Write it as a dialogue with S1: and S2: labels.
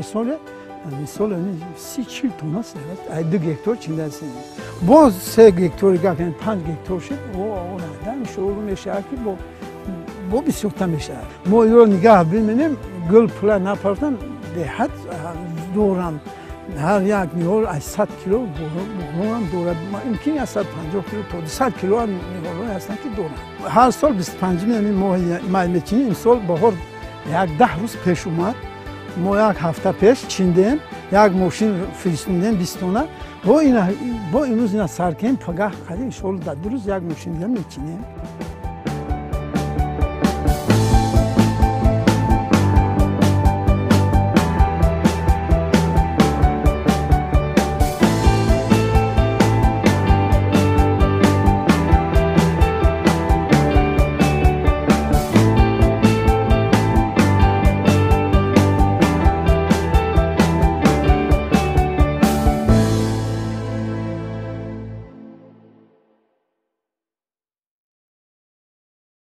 S1: Ҳар соле, мисол, 30-40 тонна ай 2 гектор чиндаастем. Боз 3 гектори гап, 5 гектор шид, иншоалло мешавад, ки бо бисёрта мешавад. Мо иро нигаҳ биминем, гул пула напартам, беҳад дорам. Ҳар як ниҳол аз 100 кило борам дорад, имкин аз 150 кило то 200 кило ниҳолҳое ҳастанд, ки доранд. Ҳар сол 25-уми ҳамин моҳи май мечинем. Имсол баҳор як 10 рӯз пеш омад. Мо як ҳафта пеш чиндем, як мошин фиристондем 20 тонна. Бо имрӯз ина сар кем, пагаҳ қадим, иншоалло, дар 2 рӯз як мошин дига мечинем.